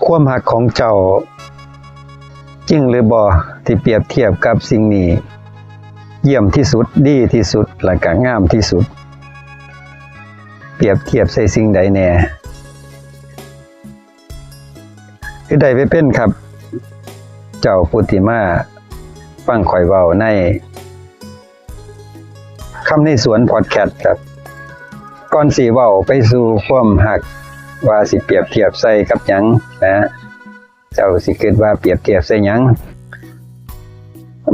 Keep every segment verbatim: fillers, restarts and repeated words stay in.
ความฮักของเจ้า จริงหรือบ่ ที่เปรียบเทียบกับสิ่งนี้ เยี่ยมที่สุด ดีที่สุด และก็งามที่สุด เปรียบเทียบใส่สิ่งใดแน่ คือได้ไปเป็นครับ เจ้าผู้ที่มาฟังข้อยเว้าใน คำในสวนพอดแคสต์ครับ ก่อนสิเว้าไปสู่ความฮัก ว่าสิเปรียบเทียบใส่กับหยังนะ เจ้าสิคิดว่าเปรียบเทียบใส่หยัง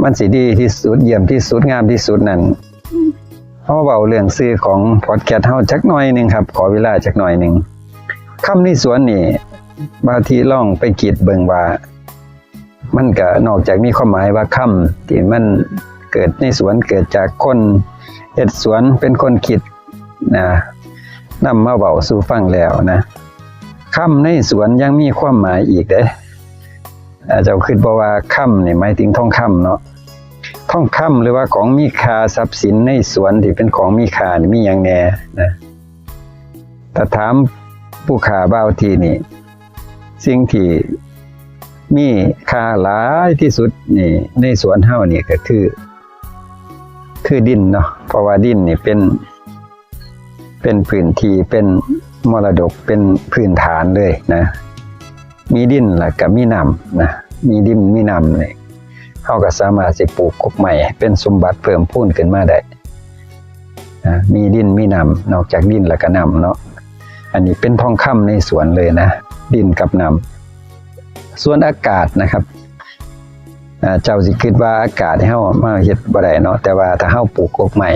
มันสิดีที่สุด เยี่ยมที่สุด งามที่สุดนั่น เฮาเว้าเรื่องชื่อของพอดแคสต์เฮาจักหน่อยหนึ่งครับ ขอเวลาจักหน่อยหนึ่ง คำในสวนนี่ บางทีลองไปคิดเบิ่งว่า มันก็นอกจากมีความหมายว่าคำที่มันเกิดในสวน เกิดจากคนเฮ็ดสวน เป็นคนคิดนะ นำมาเว้าสู่ฟังแล้วนะ คำในสวนยังมีความหมายอีกเด้ อ่า เจ้าคิดบ่ว่าคำนี่หมายถึงทองคำเนาะ ทองคำหรือว่าของมีค่า ทรัพย์สินในสวนที่เป็นของมีค่านี่มีหยังแน่นะ ถ้าถามผู้ข้าบ่าวที่นี่ สิ่งที่มีค่าหลายที่สุดนี่ ในสวนเฮานี่ก็คือ คือดินเนาะ เพราะว่าดินนี่เป็น เป็นพื้นที่ เป็นมรดก เป็นพื้นฐานเลยนะ มีดินแล้วก็มีน้ำนะ มีดินมีน้ำนี่ เฮาก็สามารถสิปลูกกกไม้เป็นสมบัติเพิ่มพูนขึ้นมาได้นะ มีดินมีน้ำ นอกจากดินแล้วก็น้ำเนาะ อันนี้เป็นทองคำในสวนเลยนะ ดินกับน้ำ ส่วนอากาศนะครับ อ่า เจ้าสิคิดว่าอากาศเฮามาเฮ็ดบ่ได้เนาะ แต่ว่าถ้าเฮาปลูกกกไม้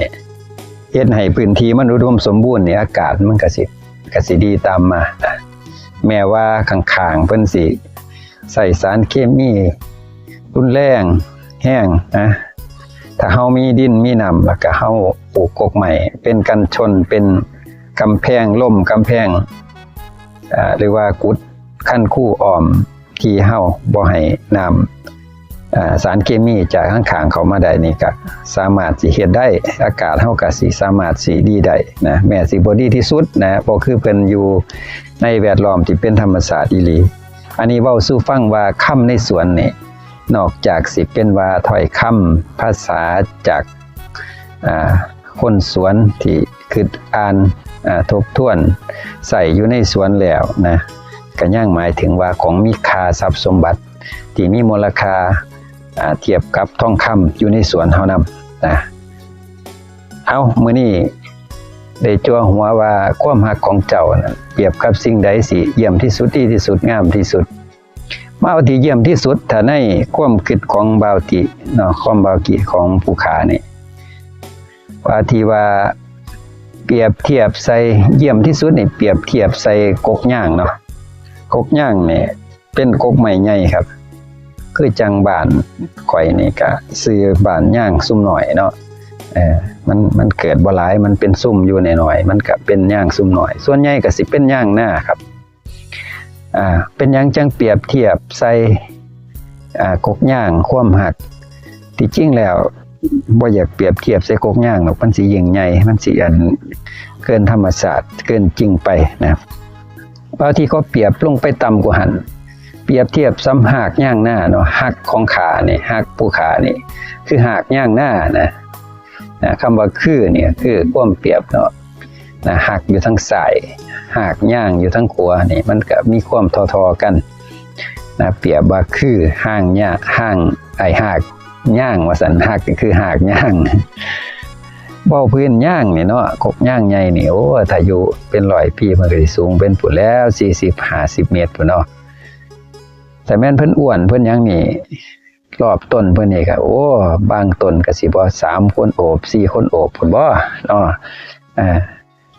เฮ็ดให้พื้นที่มันอุดมสมบูรณ์นี่ อากาศมันก็สิ ก็สิดีตามมานะ แม้ว่าข้างๆ เพิ่นสิใส่สารเคมีรุนแรงแฮงนะ ถ้าเฮามีดินมีน้ำ แล้วก็เฮาปลูกกกไม้เป็นกันชน เป็นกำแพงร่ม กำแพง อ่า หรือว่ากุดคันคูอ้อมที่เฮาบ่ให้น้ำ อ่า สารเคมีจากข้างๆ เข้ามาได้นี่ก็สามารถสิเฮ็ดได้ อากาศเฮาก็สิสามารถสิดีได้นะ แม้สิบ่ดีที่สุดนะ บ่คือเพิ่นอยู่ในแวดล้อมที่เป็นธรรมชาติอีหลี อันนี้เว้าสู่ฟังว่าคำในสวนนี่ นอกจากสิเป็นว่าถ้อยคำภาษาจาก อ่า คนสวนที่คิดอ่าน อ่า ทบทวนใช้อยู่ในสวนแล้วนะ ก็ยังหมายถึงว่าของมีค่า ทรัพย์สมบัติที่มีมูลค่า อ่า เทียบกับทองคำอยู่ในสวนเฮานำนะ เอ้า มื้อนี้ได้จั่วหัวว่าความฮักของเจ้านั้นเปรียบกับสิ่งใดสิเยี่ยมที่สุด ดีที่สุด งามที่สุด มาเอาที่เยี่ยมที่สุด ถ้าในความคิดของบ่าวติเนาะ ความบ่าวติของผู้ข้านี่ ว่าที่ว่าเปรียบเทียบใส่เยี่ยมที่สุดนี่ เปรียบเทียบใส่กกยางเนาะ กกยางนี่เป็นกกไม้ใหญ่ครับ คือจั่งบ้านข้อยนี่ก็ชื่อบ้านยางซุ่มน้อยเนาะ เออ มัน มันเกิดบ่หลาย มันเป็นซุ่มอยู่น้อยๆ มันก็เป็นยางซุ่มน้อย ส่วนใหญ่ก็สิเป็นยางนาครับ อ่า เป็นหยังจั่งเปรียบเทียบใส่ อ่า กกยางความฮัก ที่จริงแล้วบ่อยากเปรียบเทียบใส่กกยางหรอก มันสิยิ่งใหญ่ มันสิอันเกินธรรมชาติ เกินจริงไปนะ บางทีก็เปรียบลงไปต่ำกว่าหั้น เปรียบเทียบส่ำฮากยางนาเนาะ ฮักของข้านี่ ฮักผู้ข้านี่ คือฮากยางนานะ นะ คำว่าคือเนี่ย คือความเปรียบเนาะ นะ ฮักอยู่ทางซ้าย ฮากยางอยู่ทางขวานี่ มันก็มีความทอๆ กันนะ เปรียบว่าคือฮากยาง ฮาก ไอ้ฮากยางว่าซั่น ฮักก็คือฮากยาง เว้าพื้นยางนี่เนาะ กกยางใหญ่นี่ โอ้ ถ้าอยู่เป็นร้อยปี มันก็สิสูงเป็นพู้นแหล้ว สี่สิบ ห้าสิบเมตรพู้นเนาะ แต่แม่นเพิ่นอ้วนเพิ่นหยังนี่ รอบต้นเพิ่นนี่ก็ โอ้ บางต้นก็สิบ่สามคนโอบ สี่คนโอบพู้นบ่เนาะ อ่า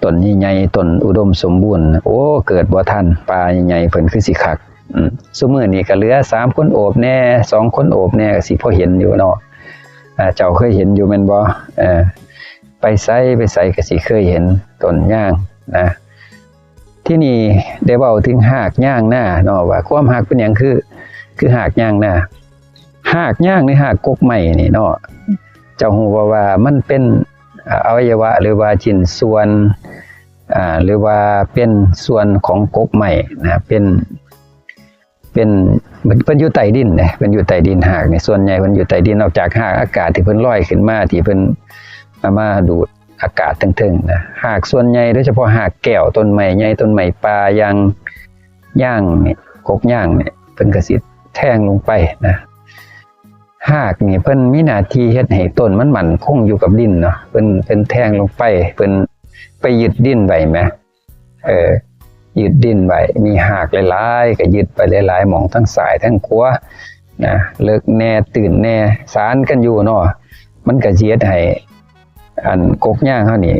ต้นใหญ่ๆ ต้นอุดมสมบูรณ์ โอ้ เกิดบ่ทัน ป่าใหญ่ๆ เพิ่นคือสิคัก อืม ซุมื้อนี้ก็เหลือสามคนโอบแน่ สองคนโอบแน่ ก็สิพอเห็นอยู่เนาะ อ่า เจ้าเคยเห็นอยู่แม่นบ่ เออ ไปไส ไปไสก็สิเคยเห็นต้นยางนะ ทีนี้ได้เว้าถึงฮากยางนาเนาะ ว่าความฮักเป็นหยังคือ คือฮากยางนา ฮากยางหรือฮากกกไม้นี่เนาะ เจ้าฮู้บ่ว่ามันเป็น อ่า อวัยวะ หรือว่าชิ้นส่วน อ่า หรือว่าเป็นส่วนของกกไม้นะ เป็น เป็นเพิ่นอยู่ใต้ดินนะเพิ่นอยู่ใต้ดินหากนี่ส่วนใหญ่เพิ่นอยู่ใต้ดินนอกจากหากอากาศที่เพิ่นลอยขึ้นมาที่เพิ่นเอามาดูดอากาศเทิงๆนะหากส่วนใหญ่โดยเฉพาะหากแก้วต้นไม้ใหญ่ต้นไม้ป่าอย่างย่างนี่กกย่างนี่เพิ่นก็สิแทงลงไปนะหากนี่เพิ่นมีหน้าที่เฮ็ดให้ต้นมันมั่นคงอยู่กับดินเนาะเพิ่นเพิ่นแทงลงไปเพิ่นไปยึดดินไว้แหม เออยึดดินไว้มีหากหลายๆก็ยึดไปหลายๆหม่องทั้งซ้ายทั้งขวานะเลิกแน่ตื้นแน่สานกันอยู่เนาะมันก็สิเฮ็ดให้อันกกยางเฮานี่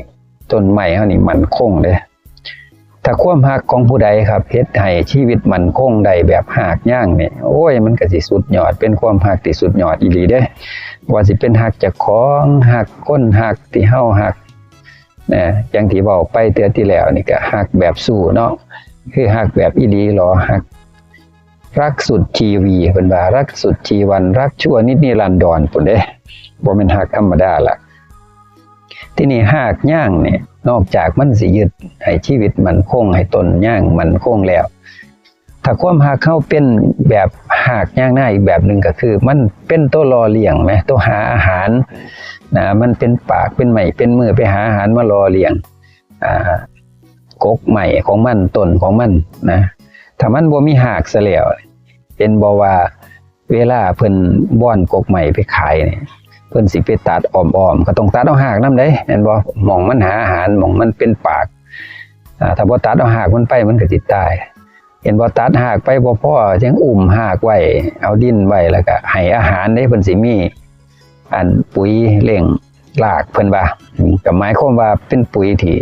ต้นไม้เฮานี่มั่นคงเด้ถ้าความฮักของผู้ใดครับเฮ็ดให้ชีวิตมั่นคงได้แบบหากยางนี่โอ้ยมันก็สิสุดยอดเป็นความฮักที่สุดยอดอีหลีเด้ว่าสิเป็นฮักเจ้าของฮักคนฮักที่เฮาฮัก นะอย่างที่เว้าไปเทื่อที่แล้วนี่ก็ฮักแบบสู้เนาะคือฮักแบบอีหลีหรอฮักรักสุดชีวีเพิ่นว่ารักสุดชีวันรักชั่วนิดนิรันดรพุ้นเด้บ่แม่นฮักธรรมดาละทีนี้หากย่างเนี่ยนอกจากมันสิยึดให้ชีวิตมั่นคงให้ต้นย่างมั่นคงแล้ว ถ้าความฮักเฮาเป็นแบบหากย่างหน้าอีกแบบหนึ่งก็คือ มันเป็นตัวหล่อเลี้ยงแหมตัวหาอาหารนะมันเป็นปากเป็นไม้เป็นมือไปหาอาหารมาหล่อเลี้ยงอ่ากกไม้ของมันต้นของมันนะถ้ามันบ่มีหากซะแล้วเป็นบ่ว่าเวลาเพิ่นบ้อนกกไม้ไปขายนี่เพิ่นสิไปตัดอ้อมๆก็ต้องตัดเอาหากนำเด้แม่นบ่หม่องมันหาอาหารหม่องมันเป็นปากอ่าถ้าบ่ตัดเอาหากมันไปมันก็สิตาย เห็นบ่ตัดหากไปบ่พอยังอุ้มหากไว้เอาดินไว้แล้วก็ให้อาหารเด้เพิ่นสิมีอันปุ๋ยเลี้ยงรากเพิ่นว่าอืมก็หมายความว่าเป็นปุ๋ยที่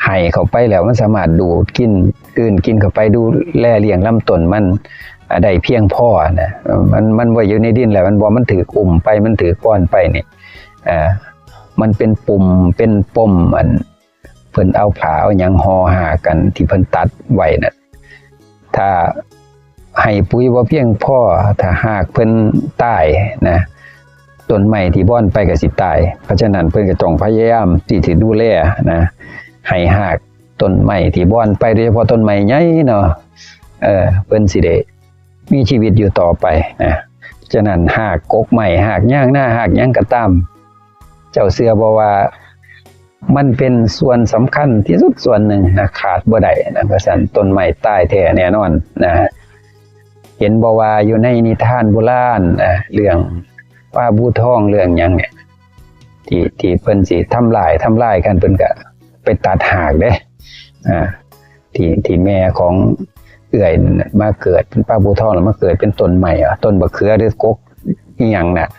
ให้เข้าไปแล้วมันสามารถดูดกินกลืนกินเข้าไปดูแลเลี้ยงลำต้นมันอ่าได้เพียงพอนะมันมันบ่อยู่ในดินแล้วมันบ่มันถืกอุ้มไปมันถืกป้อนไปนี่อ่ามันเป็นปุ่มเป็นปมอัน เพิ่นเอาผ้าเอาหยังห่อหากอันที่เพิ่นตัดไว้น่ะถ้าให้ปุ๋ยบ่เพียงพอถ้าหากเพิ่นตายนะต้นไม้ที่บ้อนไปก็สิตายเพราะฉะนั้นเพิ่นก็ต้องพยายามที่สิดูแลนะให้หากต้นไม้ที่บ้อนไปโดยเฉพาะต้นไม้ใหญ่เนาะเออเพิ่นสิได้มีชีวิตอยู่ต่อไปนะฉะนั้นหากกกไม้หากยางนาหากหยังก็ตาม เจ้าเชื่อบ่ว่ามันเป็นส่วนสำคัญที่สุดส่วนหนึ่งนะขาดบ่ได้นะว่าซั่นต้นไม้ตายแท้แน่นอนนะเห็นบ่ว่าอยู่ในนิทานโบราณนะเรื่องปลาบู่ทองเรื่องหยังเนี่ยที่ที่เพิ่นสิทำลายทำลายกันเพิ่นก็ไปตัดหากเด้อ่าที่ที่แม่ของเอื้อยนั่นน่ะมาเกิดเป็นปลาบู่ทองแล้วมาเกิดเป็นต้นไม้อะต้นบักเขือหรือกก อีหยังน่ะ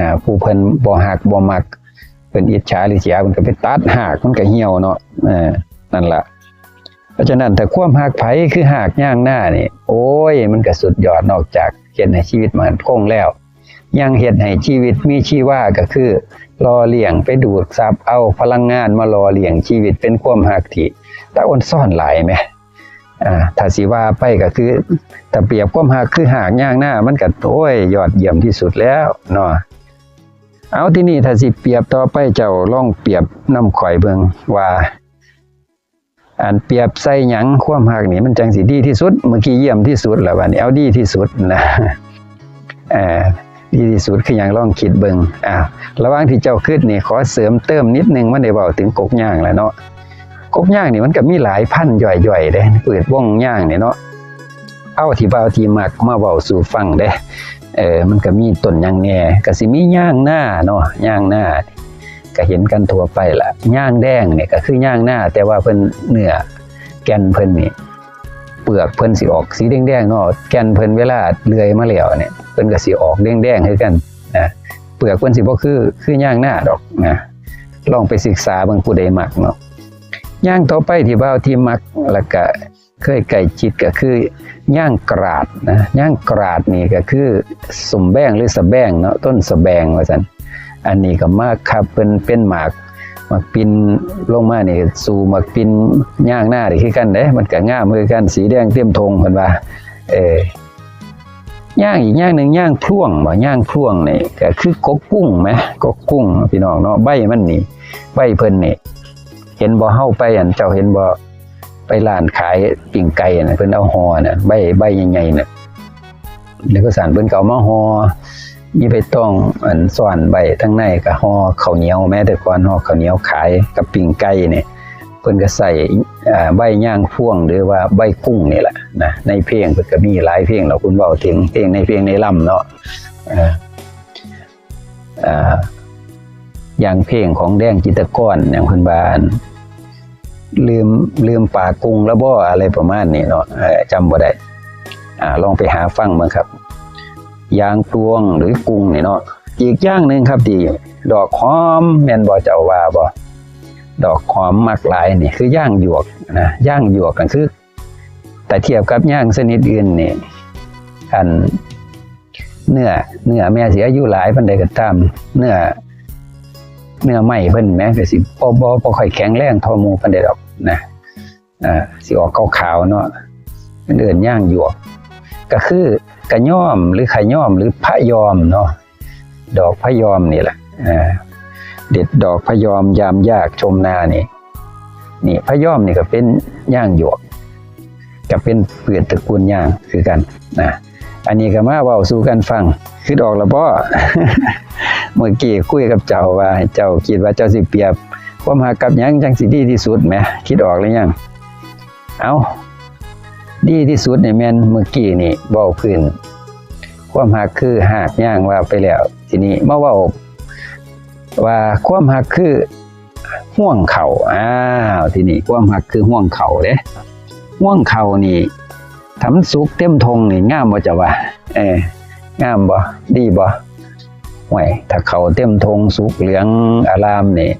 นะผู้เพิ่นบ่ฮักบ่มักเพิ่นอิจฉาริษยาเพิ่นก็ไปตัดหากมันก็เหี่ยวเนาะเออนั่นล่ะเพราะฉะนั้นถ้าความฮักไผคือหากย่างหน้านี่โอ้ยมันก็สุดยอดนอกจากเฮ็ดให้ชีวิตมั่นคงแล้วยังเฮ็ดให้ชีวิตมีชีวาก็คือหล่อเลี้ยงไปดูดซับเอาพลังงานมาหล่อเลี้ยงชีวิตเป็นความฮักที่ตะอ่อนซ่อนหลายแหม อ่าถ้าสิว่าไปก็คือถ้าเปรียบความฮักคือหากย่างหน้ามันก็โอ้ยยอดเยี่ยมที่สุดแล้วเนาะเอาทีนี้ถ้าสิเปรียบต่อไปเจ้าลองเปรียบนำข่อยเบิ่งว่าอันเปรียบใส่หยังความฮักนี่มันจังสิดีที่สุดเมื่อกี้เยี่ยมที่สุดแล้วบัดนี้เอาดีที่สุดนะเอ่อดีที่สุดคือหยังลองคิดเบิ่งอ่าระหว่างที่เจ้าคิดนี่ขอเสริมเติมนิดนึงมันได้เว้าถึงกกย่างแล้วเนาะ กกย่างนี่มันก็มีหลายพันย่อยๆเด้พืชวงย่างนี่เนาะเอาที่เบาที่มักมาเว้าสู่ฟังเด้เออมันก็มีต้นหยังแหน่ก็สิมีย่างนาเนาะย่างนาก็เห็นกันทั่วไปล่ะย่างแดงเนี่ยก็คือย่างนาแต่ว่าเพิ่นเนื้อแก่นเพิ่นนี่เปลือกเพิ่นสิออกสีแดงๆเนาะแก่นเพิ่นเวลาเลื่อยมาแล้วเนี่ยเพิ่นก็สิออกแดงๆคือกันนะเปลือกเพิ่นสิบ่คือคือย่างนาดอกนะลองไปศึกษาเบิ่งผู้ใดมักเนาะ ย่างต่อไปที่เบาที่มักแล้วก็เคยใกล้ชิดก็คือย่างกราดนะย่างกราดนี่ก็คือส้มแบงหรือสะแบงเนาะต้นสะแบงว่าซั่นอันนี้ก็มาครับเป็นเป็นหมากหมากปินลงมานี่สู่หมากปินย่างหน้านี่คือกันเด้มันก็งามคือกันสีแดงเต็มทงเพิ่นว่าเออย่างอีกอย่างหนึ่งย่างพลวงบ่ย่างพลวงนี่ก็คือกกกุ้งไหมกกกุ้งพี่น้องเนาะใบมันนี่ใบเพิ่นนี่ เห็นบ่เฮาไปอันเจ้าเห็นบ่ไปร้านขายปิ้งไก่น่ะเพิ่นเอาห่อน่ะใบใบใหญ่ๆน่ะ แล้วก็สั่นเพิ่นก็เอามาห่อ มีใบตองอันซ่อนไว้ทั้งใน ก็ห่อข้าวเหนียว แม้แต่ก่อนห่อข้าวเหนียวขายกับปิ้งไก่เนี่ย เพิ่นก็ใส่อ่าใบย่างพวง หรือว่าใบกุ้งนี่แหละนะ ในเพลงเพิ่นก็มีหลายเพลงเนาะ คุณเว้าถึงเพลงในเพลงในลำเนาะ เอ่อ อ่า อย่างเพลงของแดงจิตรกร อย่างเพิ่นว่า ลืม ลืมปลากุ้งแล้วบ่ อะไรประมาณนี้เนาะ เอ่อ จำบ่ได้ อ่า ลองไปหาฟังเบิ่งครับ ยางตวงหรือกุ้งนี่เนาะ อีกอย่างหนึ่งครับ ที่ดอกหอม แม่นบ่ เจ้าว่าบ่ ดอกหอมมักหลายนี่คือย่างหยวกนะ ย่างหยวกนั่นคือ แต่เทียบกับย่างชนิดอื่นนี่ อัน เนื้อ เนื้อแม้สิอายุหลายปานใดก็ตาม เนื้อ เนื้อไม้เพิ่นแหม ก็สิบ่ บ่ บ่ค่อยแข็งแรงเท่าหมู่ปานใดดอกนะ อ่า สิออกขาวๆเนาะ เพิ่นเอิ้นย่างหยวก ก็คือกะยอม หรือขะยอม หรือพะยอมเนาะ ดอกพะยอมนี่แหละ อ่า เด็ดดอกพะยอมยามยากชมนานี่ นี่พะยอมนี่ก็เป็นย่างหยวก ก็เป็นพืชตระกูลย่างคือกันนะ อันนี้ก็มาเว้าสู่กันฟัง คิดออกแล้วบ่ เมื่อกี้คุยกับเจ้าว่า เจ้าคิดว่าเจ้าสิเปรียบความฮักกับหยังจั่งสิดีที่สุดแหม คิดออกหรือยัง เอ้า ดีที่สุดนี่แม่นเมื่อกี้นี่เว้าพื้น ความฮักคือฮากยางว่าไปแล้ว ทีนี้มาเว้าว่าความฮักคือห่วงข้าว อ้าว ทีนี้ความฮักคือห่วงข้าวเด้ ห่วงข้าวนี่ ถ้ามันสุกเต็มธงนี่งามบ่ เจ้าว่า เออ งามบ่ ดีบ่ ห่วย ถ้าข้าวเต็มธงสุกเหลืองอารามนี่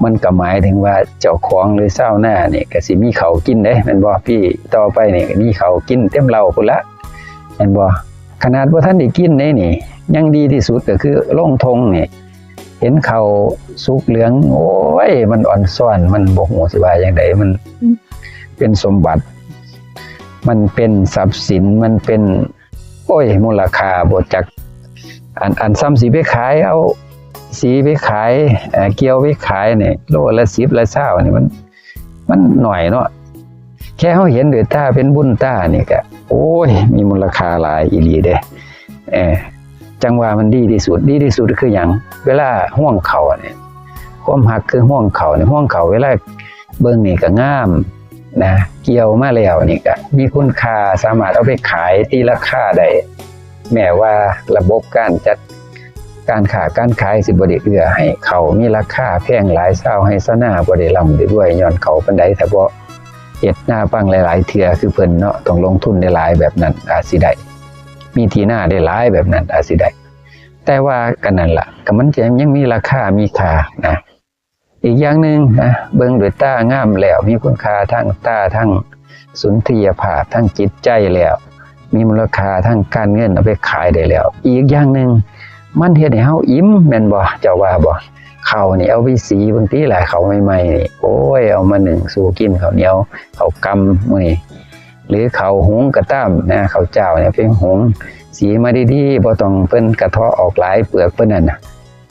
มันก็หมายถึงว่าเจ้าของหรือชาวนานี่ก็สิมีข้าวกินเด้ แม่นบ่ ปีต่อไปนี่ก็มีข้าวกินเต็มเล้าพุ้นละ แม่นบ่ ขนาดบ่ทันได้กินเด้นี่ ยังดีที่สุดก็คือลงธงนี่ เห็นข้าวสุกเหลือง โอ้ย มันอ่อนซ้อน มันบ่ฮู้สิว่าจั่งใด มันเป็นสมบัติ มันเป็นทรัพย์สิน มันเป็น โอ้ย มูลค่าบ่จัก อัน อันส่ำสิไปขาย เอาสีไปขาย เอ่อ เกี่ยวไปขายนี่ โลละสิบละซาวนี่ มัน มันน้อยเนาะ แค่เฮาเห็นด้วยตาเป็นบุญตานี่ก็ โอ้ย มีมูลค่าหลายอีหลีเด้ เออ จั่งว่ามันดีที่สุด ดีที่สุดคือหยัง เวลาห่วงข้าวนี่ ความฮักคือห่วงข้าวนี่ ห่วงข้าวเวลาเบิ่งนี่ก็งามนะ เกี่ยวมาแล้วนี่ก็มีคุณค่า สามารถเอาไปขายตีราคาได้ แม้ว่าระบบการจัดการค้าการขายสิบ่ได้เอื้อให้ข้าวมีราคาแพงหลาย ชาวไร่ชาวนาบ่ได้ร่ำได้รวยย้อนข้าวปานใด ถ้าบ่เฮ็ดนาปังหลายๆเทื่อคือเพิ่นเนาะ ต้องลงทุนหลายๆ แบบนั้นอาจสิได้ มีที่นาได้หลายแบบนั้นอาจสิได้ แต่ว่าก็นั่นล่ะ ก็มันจะยังมีราคามีค่านะ อีกอย่างหนึ่งนะ เบิ่งด้วยตางามแล้ว มีคุณค่าทางตา ทางสุนทรียภาพ ทางจิตใจแล้ว มีมูลค่าทางการเงิน เอาไปขายได้แล้ว อีกอย่างหนึ่ง มันเฮ็ดให้เฮาอิ่ม แม่นบ่ เจ้าว่าบ่ ข้าวนี่เอาไปสี บางทีหลายข้าวใหม่ๆนี่ โอ้ย เอามานึ่งสู่กิน ข้าวเหนียว ข้าวกำมื้อนี้ หรือข้าวหุงก็ตามนะ ข้าวเจ้าเนี่ยไปหุง สีมาดีๆ บ่ต้องเพิ่นกระเทาะออกหลายเปลือกเพิ่นนั่นน่ะ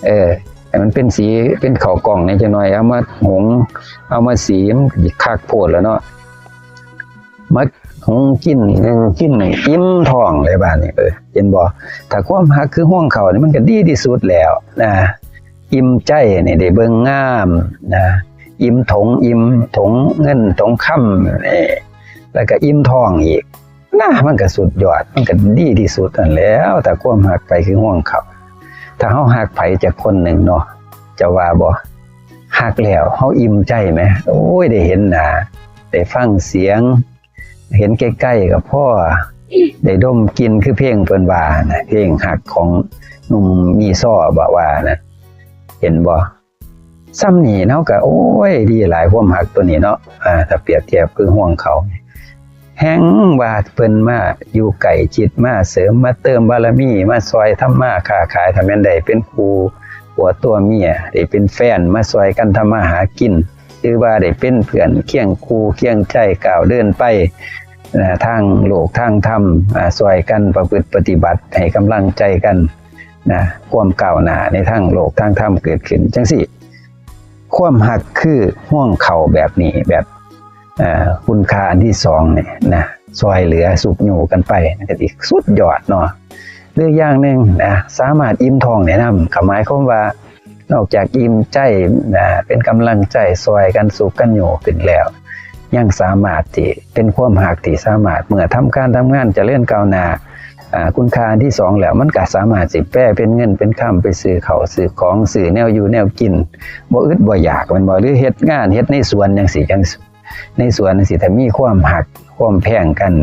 เออ ให้มันเป็นสี เป็นข้าวกล้องเนี่ยจักหน่อย เอามาหุง เอามาสี มันก็สิคักโพดแล้วเนาะ มาหุงกิน นึ่งกินนี่อิ่มท้องเลยบาดนี้ เออ เห็นบ่ ถ้าความฮักคือห่วงข้าวนี่มันก็ดีที่สุดแล้วนะ อิ่มใจนี่ได้เบิ่งงามนะ อิ่มถง อิ่มถงเงินถงคำนี่ แล้วก็อิ่มท้องอีกนะ มันก็สุดยอด มันก็ดีที่สุดนั่นแหล้ว ถ้าความฮักไผคือห่วงข้าว ถ้าเฮาฮักไผจักคนหนึ่งเนาะ เจ้าว่าบ่ ฮักแล้วเฮาอิ่มใจแหม โอ้ย ได้เห็นหน้า ได้ฟังเสียง เห็นใกล้ๆก็พอ ได้ดมกลิ่น คือเพลงเพิ่นว่านะ เพลงฮักของหนุ่มมีซอบ่ว่านะ เห็นบ่ ส่ำนี้เฮาก็ โอ้ย ดีหลายความฮักตัวนี้เนาะ อ่า ถ้าเปรียบเทียบคือห่วงข้าว แฮ่งว่าเพิ่นมาอยู่ใกล้ชิด มาเสริม มาเติมบารมี มาซ่อยทำมาค้าขาย ถ้าแม่นได้เป็นคู่ผัวตัวเมีย ได้เป็นแฟน มาซ่อยกันทำมาหากิน หรือว่าได้เป็นเพื่อนเคียงคู่เคียงใจก้าวเดินไป นะ ทางโลกทางธรรม อ่า ซ่อยกันประพฤติปฏิบัติ ให้กำลังใจกัน นะ ความก้าวหน้าในทางโลกทางธรรมเกิดขึ้นจั่งซี้ ความฮักคือห่วงข้าวแบบนี้ แบบ อ่า คุณค่าอันที่สองนี่นะ ซอยเหลือสุกอยู่กันไป นั่นก็สิสุดยอดเนาะ หรืออย่างหนึ่งนะ สามารถอิ่มท้องได้นำ ก็หมายความว่า นอกจากอิ่มใจนะ เป็นกำลังใจซอยกันสุกกันอยู่ขึ้นแล้ว ยังสามารถที่เป็นความฮักที่สามารถเมื่อทำการทำงานเจริญก้าวหน้า อ่า คุณค่าอันที่สองแล้ว มันก็สามารถสิแปลเป็นเงินเป็นคำไปซื้อข้าวซื้อของ ซื้อแนวอยู่แนวกิน บ่อึดบ่อยาก แม่นบ่ หรือเฮ็ดงานเฮ็ดในสวนจั่งซี้ จั่ง ในสวนจั่งซี้ ถ้ามีความฮักความแพงกัน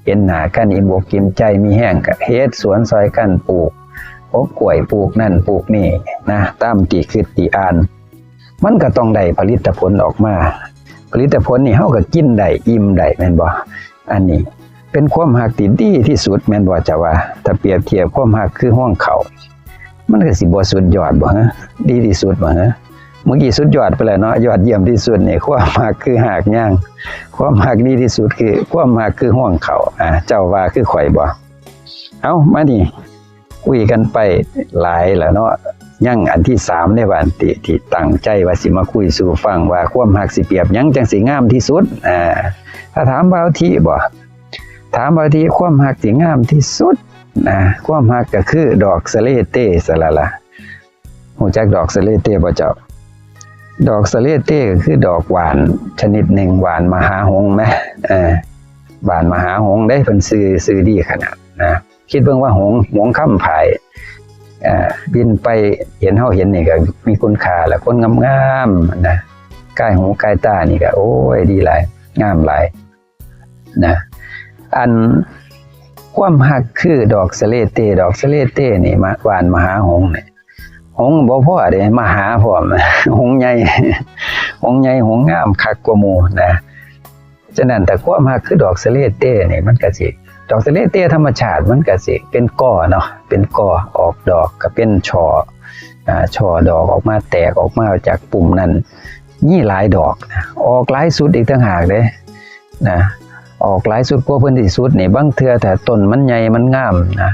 เห็นหน้ากันอิ่มอกอิ่มใจ มีแฮงก็เฮ็ดสวนซอยกัน ปลูกกกกล้วย ปลูกนั่นปลูกนี่นะ ตามที่คิดที่อ่าน มันก็ต้องได้ผลิตผลออกมา ผลิตผลนี่เฮาก็กินได้อิ่มได้ แม่นบ่ อันนี้เป็นความฮักที่ดีที่สุด แม่นบ่ จะว่า ถ้าเปรียบเทียบความฮักคือฮวงข้าว มันก็สิบ่สุดยอดบ่ฮะ ดีที่สุดบ่ฮะ เมื่อกี้สุดยอดไปแล้วเนาะ ยอดเยี่ยมที่สุดนี่ ความฮักคือฮากหญ้า ความฮักดีที่สุดคือ ความฮักคือฮวงข้าว อ่า เจ้าว่าคือข่อยบ่ เอ้า มานี่ คุยกันไปหลายแล้วเนาะ ยังอันที่สามในวันที่ ที่ตั้งใจว่าสิมาคุยสู่ฟังว่าความฮักสิเปรียบหยังจั่งสิงามที่สุด อ่า ถ้าถามบ่าวทิบ่ ถามบ่าวทิ ความฮักสิงามที่สุดนะ ความฮักก็คือดอกสะเลเตสะละละ ฮู้จักดอกสะเลเตบ่เจ้า ดอกสะเลเตก็คือดอกหว่านชนิดหนึ่ง หว่านมหาหงส์แหม เออ หว่านมหาหงส์เด้ เพิ่นชื่อ ชื่อดีขนาดนะ คิดเบิ่งว่าหงส์ หงส์คำไผ เอ่อ บินไปเห็นเฮาเห็นนี่ก็มีคุณค่าละ คนงามๆ นะ กายหูกายตานี่ก็ โอ้ย ดีหลาย งามหลาย นะ อันความฮักคือดอกสะเลเต ดอกสะเลเตนี่ มา หว่านมหาหงส์นี่ หงส์บ่พอเด้ มหาพร้อม หงส์ใหญ่ หงส์ใหญ่ หงส์งามคักกว่าหมู่นะ ฉะนั้นถ้าความฮักคือดอกสะเลเตนี่ มันก็สิ ดอกสะเลเตธรรมชาติมันก็สิเป็นกอเนาะ เป็นกอ ออกดอกก็เป็นช่อ อ่า ช่อดอกออกมา แตกออกมาจากปุ่มนั่น มีหลายดอกนะ ออกหลายชุดอีกต่างหากเด้ นะ ออกหลายชุดกว่าเพิ่นสิสุดนี่ บางเทื่อถ้าต้นมันใหญ่มันงามนะ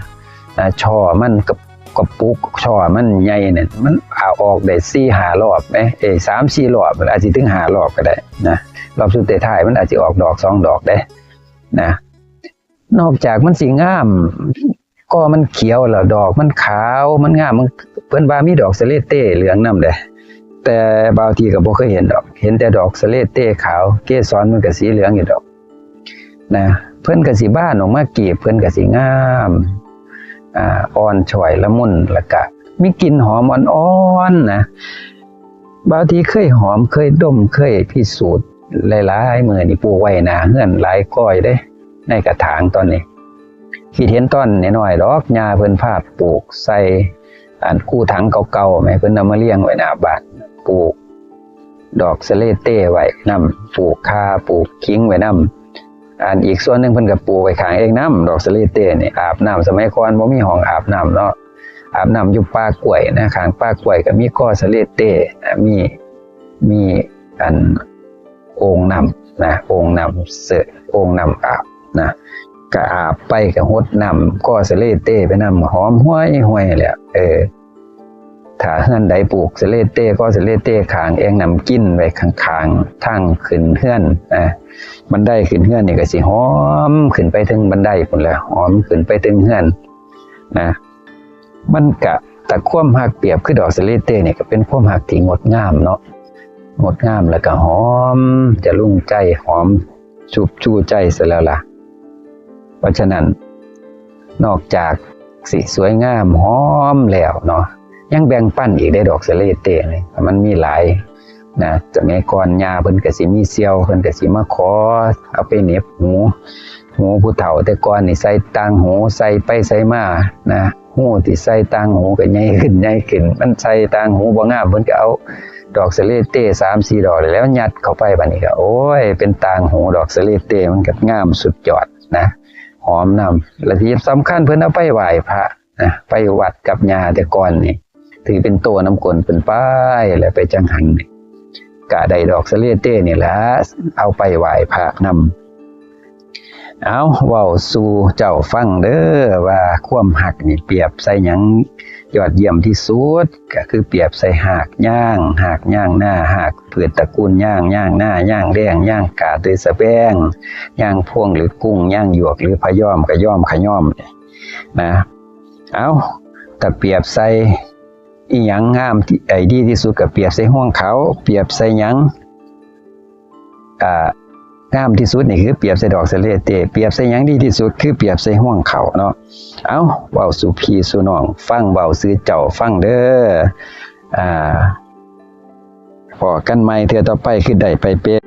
นะ ช่อมันกับ กระปุกช่อมันใหญ่เนี่ย มันเอาออกได้สี่ห้ารอบเด้ เอ้ย สามสี่รอบ อาจสิถึงห้ารอบก็ได้นะ รอบสุดท้ายมันอาจสิออกดอกสองดอกเด้นะ นอกจากมันสิงาม กอมันเขียวแล้วดอกมันขาว มันงาม มัน เพิ่นว่ามีดอกสะเลเตเหลืองนำเด้ แต่บ่าวทิก็บ่เคยเห็นดอก เห็นแต่ดอกสะเลเตขาว เกสรมันก็สีเหลืองอยู่ดอกนะ เพิ่นก็สิบานออกมา กีบเพิ่นก็สิงาม อ่า อ่อนช้อยละมุน แล้วก็มีกลิ่นหอมอ่อนๆนะ บ่าวทิเคยหอม เคยดม เคยพิสูจน์หลายๆมื้อนี่ ปลูกไว้หน้าเฮือนหลายกออยู่เด้ ในกระถางตอนนี้ คิดเห็นตอนน้อยๆดอก ย่าเพิ่นพาปลูกใส่ อันคูถังเก่าๆแหม เพิ่นเอามาเรียงไว้หน้าบ้าน ปลูกดอกสะเลเตไว้นำ ปลูกข่า ปลูกขิงไว้นำ อันอีกส่วนหนึ่งเพิ่นก็ปลูกไว้ข้างเองนำ ดอกสะเลเตนี่ อาบน้ำ สมัยก่อนบ่มีห้องอาบน้ำเนาะ อาบน้ำอยู่ป่ากล้วยนะ ข้างป่ากล้วยก็มีกอสะเลเต มี มีอันโอ่งน้ำนะ โอ่งน้ำเสอะ โอ่งน้ำอาบนะ ก็อาบไปก็หดน้ำกอสะเลเตไปนำ หอมห่วยๆแหละ เออ ถ้าเฮือนใดปลูกสะเลเต กอสะเลเตข้างเอง น้ำกินไว้ข้างๆ ทางขึ้นเฮือนนะ บันไดขึ้นเฮือนนี่ก็สิหอมขึ้นไปถึงบันไดพุ้นแหละ หอมขึ้นไปถึงเฮือนนะ มันกะ แต่ความฮักเปรียบคือดอกสะเลเตนี่ก็เป็นความฮักที่งดงามเนาะ งดงามแล้วก็หอมจรุงใจ หอมชุบชูใจซะแล้วล่ะ เพราะฉะนั้น นอกจากสิสวยงามหอมแล้วเนาะ ยังแบ่งปันอีกได้ดอกสะเลเตนี่ มันมีหลายนะ สมัยก่อนย่าเพิ่นก็สิมีเสี่ยว เพิ่นก็สิมาขอเอาไปเหน็บหู หูผู้เฒ่าแต่ก่อนนี่ใส่ต่างหู ใส่ไปใส่มานะ หูที่ใส่ต่างหูก็ใหญ่ขึ้นใหญ่ขึ้น มันใส่ต่างหูบ่งาม เพิ่นก็เอาดอกสะเลเตสามสี่ดอกแล้วยัดเข้าไป บัดนี้ก็ โอ้ย เป็นต่างหูดอกสะเลเต มันก็งามสุดยอดนะ หอมนำ และที่สำคัญเพิ่นเอาไปไหว้พระนะ ไปวัดกับย่าแต่ก่อนนี่ ถือเป็นโตนำกลเพิ่นไป แล้วไปจังหันนี่ ก็ได้ดอกสะเลเตนี่แหละ เอาไปไหว้พระนำ เอา เว้าสู่เจ้าฟังเด้อ ว่าความฮักนี่เปรียบใส่หยังยอดเยี่ยมที่สุด ก็คือเปรียบใส่ฮากยาง ฮากยางนา ฮากพืชตระกูลยาง ยางนา ยางแดง ยางกาดหรือสะแบง ยางพวงหรือกุ้ง ยางหยวกหรือพะยอม กะยอม ขะยอม นะ เอา ถ้าเปรียบใส่อิหยังงามที่ ไอ้ดีที่สุดก็เปรียบใส่ฮวงเขา เปรียบใส่หยัง อ่า งามที่สุดนี่คือเปรียบใส่ดอกสะเลเต เปรียบใส่หยังดีที่สุดคือเปรียบใส่ฮวงเขาเนาะ เอา เว้าสู่พี่สู่น้องฟัง เว้าสู่เจ้าฟังเด้อ อ่า พ้อกันใหม่เทื่อต่อไป คือได้ไปเป็น